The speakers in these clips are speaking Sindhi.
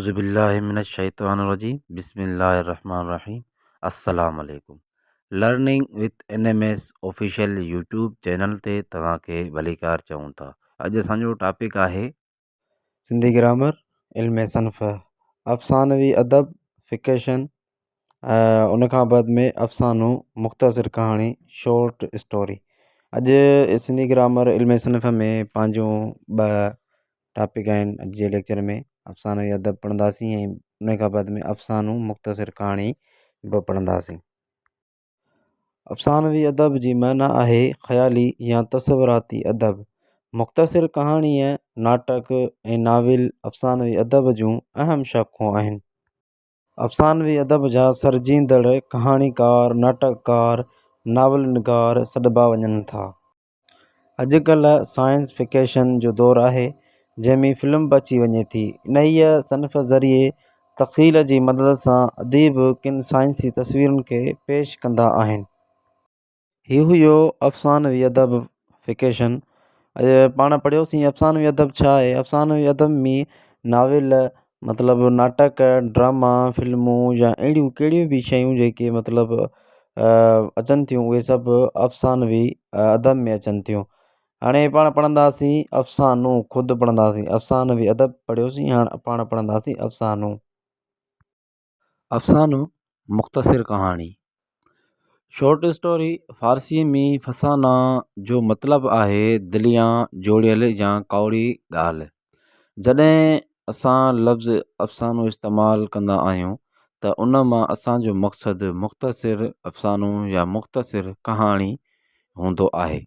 اعوذ بالله من الشيطان الرجيم بسم الله الرحمن الرحيم السلام عليڪم learning with N M S official YouTube channel تي توهان کي ڀليڪار چئون ٿا. اڄ اسان جو ٽاپڪ آهي سنڌي گرامر، علم صنف، افسانوي ادب، فڪيشن، ان کان بعد ۾ افسانو، مختصر ڪهاڻي، شارٽ اسٽوري. اڄ سنڌي گرامر علم صنف ۾ پنهنجون ٻه ٽاپڪ آهن. اڄ جي ليڪچر ۾ افسانوي ادب پڙهنداسين ۽ ان کان بعد ۾ افسانو مختصر ڪهاڻي به پڙهنداسين. افسانوي ادب جي معنيٰ آهي خيالي يا تصوراتي ادب. مختصر ڪهاڻيء، ناٽڪ ۽ ناول افسانوي ادب جون اهم شاخون آهن. افسانوي ادب جا سرجيندڙ ڪهاڻيڪار، ناٽڪڪار، ناول نگار سڏبا وڃن ٿا. اڄڪلهه سائنس فڪيشن جو دور آهي، جنهن ۾ فلم به اچي وڃي ٿي. انهيء صنف ذريعي تخيل جي مدد سان اديب ڪن سائنسي تصويرن کي پيش ڪندا آهن. هي هيو افسانوي ادب، فڪيشن. اڄ پاڻ پڙهيوسين افسانوي ادب ڇا آهي؟ افسانوي ادب ۾ ناول مطلب ناٽڪ، ڊراما، فلمون يا اهڙيون ڪهڙيون به شيون جيڪي مطلب اچن ٿيون اهي سڀ افسانوي ادب ۾ اچن ٿيون. هاڻي پاڻ پڙهنداسين افسانو خود پڙهنداسين افسانوي ادب پڙهيوسين هاڻ پاڻ پڙهنداسين افسانو. افسانو مختصر ڪهاڻي، شارٽ اسٽوري، فارسيء ۾ فسانه جو مطلب آهي دليان جوڙيل يا ڪؤڙي ڳالهه. جڏهن اسان لفظ افسانو استعمال ڪندا آهيون ته ان مان اسان جو مقصد مختصر افسانو يا مختصر ڪهاڻي هوندو آهي.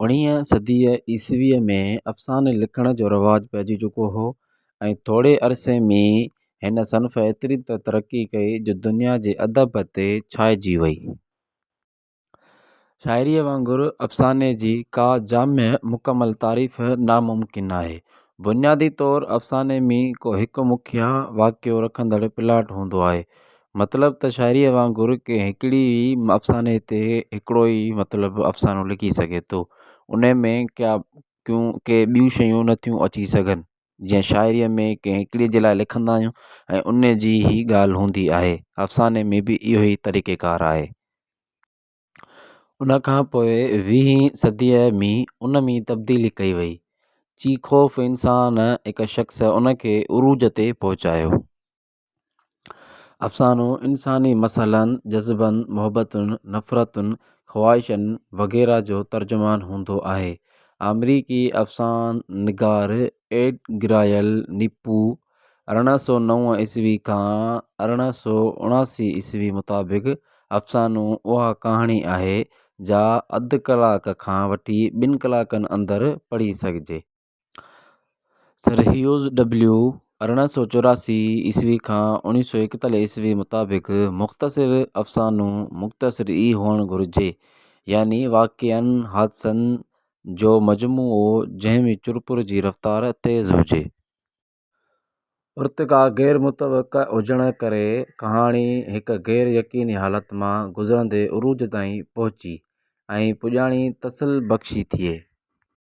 اڻويهين صديء عيسويء ۾ افساني لکڻ جو رواج پئجي چڪو هو ۽ ٿوري عرصي ۾ هن صنف ايتري ته ترقي ڪئي جو دنيا جي ادب تي ڇانئجي وئي. شاعريء وانگر افساني جي ڪا جامع مڪمل تعريف ناممڪن آهي. بنيادي طور افساني ۾ ڪو هڪ مکيه واقعو رکندڙ پلاٽ هوندو آهي. مطلب ته شاعريء وانگر ڪنهن هڪڙي ئي افساني تي هڪڙو ئي مطلب افسانو لکي سگهي ٿو. ان ۾ ڪي ٻيون شيون نٿيون اچي سگهن. جيئن شاعريء ۾ ڪنهن هڪڙي جي لاء لکندا آهيون ۽ ان جي ئي ڳالهه هوندي آهي. افساني ۾ به اهو ئي طريقيڪار آهي. ان کان پوء ويهين صديء ۾ ان ۾ تبديلي ڪئي وئي. چيخوف انسان هڪ شخص ان کي عروج تي پهچايو. افسانو انساني مسئلن، جذبن، محبتن، نفرتن، خواهشن وغيره جو ترجمان هوندو آهي. آمريڪي افسانه نگار ايڊگرايل نيپو 1809 عيسوي کان 1879 عيسوي مطابق افسانو اها ڪهاڻي آهي جا اڌ ڪلاڪ کان وٺي ٻن ڪلاڪن اندر پڙهي سگهجي. سر هيوز ڊبليو 1884 عيسوي کان 1941 عيسوي مطابق مختصر افسانو مختصر ئي هئڻ گهرجي، يعني واقعن، حادثن جو مجموعو جنهن ۾ چرپر جي رفتار تيز هجي. ارتقا غير متوقع هجڻ ڪري ڪهاڻي هڪ غير يقيني حالت مان گذرندي عروج تائين پهچي ۽ پڄاڻي تسل بخشي ٿئي.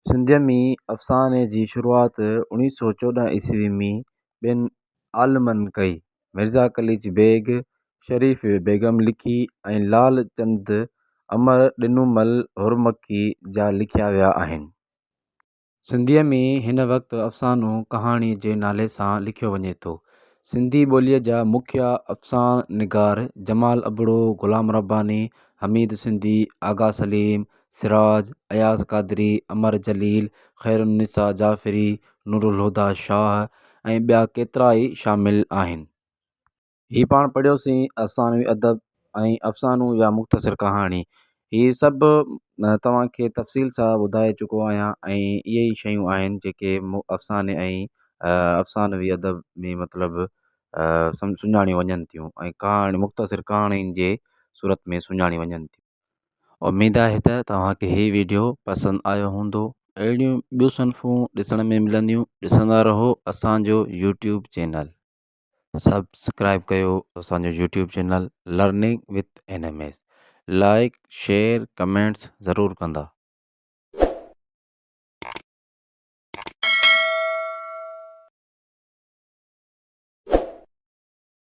سنڌيء ۾ افساني جي شروعات 1914 عيسوي ۾ ٻن عالمن ڪئي، مرزا قليچ بيگ، شريف بيگم لکي ۽ لعل چند امر ڏنومل هرمکي جا لکيا ويا آهن. سنڌيء ۾ هن وقت افسانو ڪهاڻي جي نالي سان لکيو وڃي ٿو. سنڌي ٻوليء جا مکيه افسانه نگار جمال ابڙو، غلام رباني، حميد سنڌي، آغا سليم، سراج، اياز قادري، امر جليل، خيرالنساء جعفري، نورالهديٰ شاهه ۽ ٻيا ڪيترائي شامل آهن. هي پاڻ پڙهيوسين افسانوي ادب ۽ افسانو يا مختصر ڪهاڻي. هي سڀ توهان کي تفصيل سان ٻڌائي چڪو آهيان ۽ اهي ئي شيون آهن جيڪي افساني ۽ افسانوي ادب ۾ مطلب سڃاڻيون وڃن ٿيون ۽ ڪهاڻي مختصر ڪهاڻين جي صورت ۾ سڃاڻيون وڃن ٿيون. اميد آهي ته توهان کي هي ويڊيو پسند آيو هوندو. اهڙيون ٻيون صنفون ڏسڻ ۾ ملنديون. ڏسندا رهو اسان جو يوٽيوب چينل. سبسڪرائب ڪيو اسان جو YouTube channel learning with N M S. Like share comments ضرور ڪندا.